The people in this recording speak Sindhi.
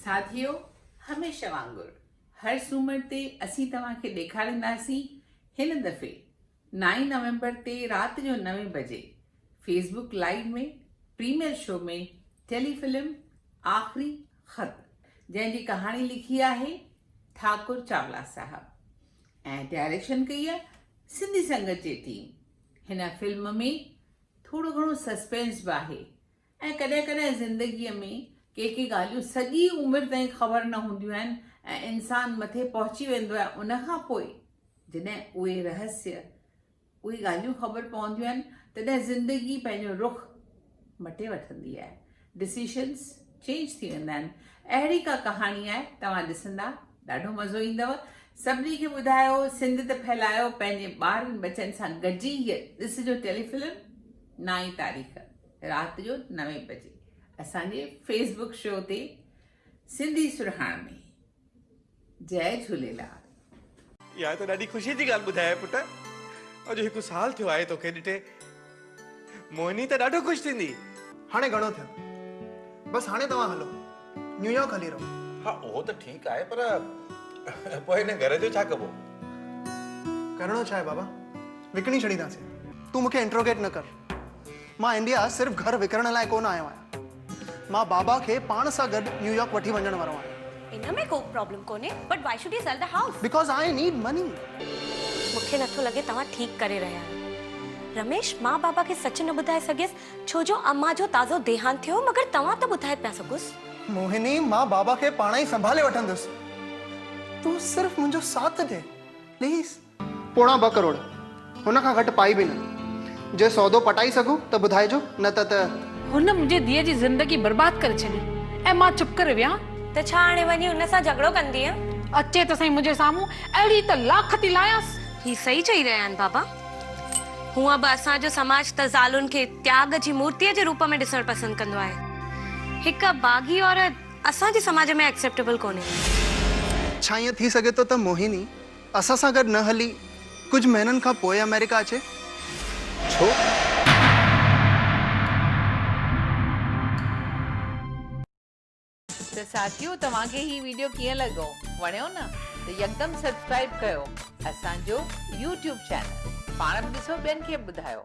ساٿيو هميشه وانگر هر سومر تي اسين توهان کي ڏيکارينداسين هن دفعي نائين نومبر تي رات جو نوين بجي Facebook live ۾ premiere show ۾ telefilm آخري خط جنهن جي ڪهاڻي لکي آهي ٺاڪر چاولا صاحب ۽ ڊائريڪشن ڪئي آهي سنڌي سنگت جي ٽيم هن فلم ۾ ٿورو گهڻو سسپينس به آهي ۽ ڪڏهن ڪڏهن زندگيء ۾ ڪي ڪي ڳالهيون سڄي عمر تائين خبر نه هونديون آهن ۽ انسان مٿي پهچي ويندو آهي ان کان پوء جڏهن اهي رهسيه اهي ڳالهيون خبر پونديون آهن تڏهن زندگي پنهنجو رخ مٽي وٺندي آهي ڊسيشنس چينج ٿي ويندا آهن اهڙي ڪا ڪهاڻي آهي توهان ڏسندا ڏاڍو مزو ايندو سڀني کي ٻڌايو سنڌ ته ڦهلايو پنهنجي ٻارن ٻچن سان گڏجي هيء ڏسجو ٽيلي فلم نائين تاريخ رات جو نوين بجي اسان جي فيس بڪ شو تي سنڌي سرهاڻ ۾ جئي جهوليلال. اها ته ڏاڍي خوشيء جي ڳالهه ٻڌائي پٽ. اڄ هڪ سال ٿيو آهي توکي ڏٺي. موهني ته ڏاڍو خوش ٿيندي. هاڻي گهڻو ٿيو. بس هاڻي توهان هلو. نيويارڪ هلي رهو. ها اهو ته ٺيڪ آهي پر پوء هن گهر جو ڇا ڪبو؟ ڪرڻو ڇا آهي بابا؟ وڪڻي ڇڏينداسين. تون مون کي انٽروگيٽ نه ڪر. مان انڊيا صرف گهر وڪڻڻ لاء ڪونه آيو آهيان. مان بابا کي پاڻ سان گڏ نيويارڪ وٺي وڃڻ وارو آهيان. ان ۾ ڪو پرابلم ڪونهي but why should you sell the house? Because I need money. مون کي نٿو لڳي توهان ٺيڪ ڪري رهيا آهيو. رميش، مان بابا کي سچ نه ٻڌائي سگهيس ڇو جو امان جو تازو ديهانت ٿيو هو مگر توهان ته ٻڌائي پيا سگهوس. موهني، مان بابا کي پاڻ ئي سنڀالي وٺندس. تون صرف منهنجو ساٿ ڏي پليز. پوڻا ٻه ڪروڙ، هن کان گهٽ پائي به نه. جي سودو پٽائي سگهو ته ٻڌائجو، نه ته ته. هن منهنجي ڌيء جي زندگي برباد ڪري ڇڏي ۽ مان چپ ڪري ويهان؟ ته ڇا هاڻي وڃي هن سان جهڳڙو ڪندينء؟ اچي ته سهي منهنجي سامهون، اهڙي ته لاک ٿي لاهيانس. هي صحيح چئي رهيا آهن بابا. هونء به اسان جو سماج ته زالن کي تياڳ جي مورتيء جي روپ ۾ ڏسڻ پسند ڪندو آهي. هڪ باغي عورت اسان جي سماج ۾ ايڪسيپٽيبل ڪونهي. ڇا ائين ٿي سگهي ٿو ته موهني اسان سان گڏ نه هلي ڪجهه مهينن کان پوء آمريڪا اچي؟ ڇو؟ ته ساٿيو توهان کي هي ويڊيو ڪيئن لڳو وڻيو نه ته يڪدم سبسڪرائب ڪيو اسان جو يوٽيوب چينل پاڻ به ڏسو ٻين کي به ٻڌايو.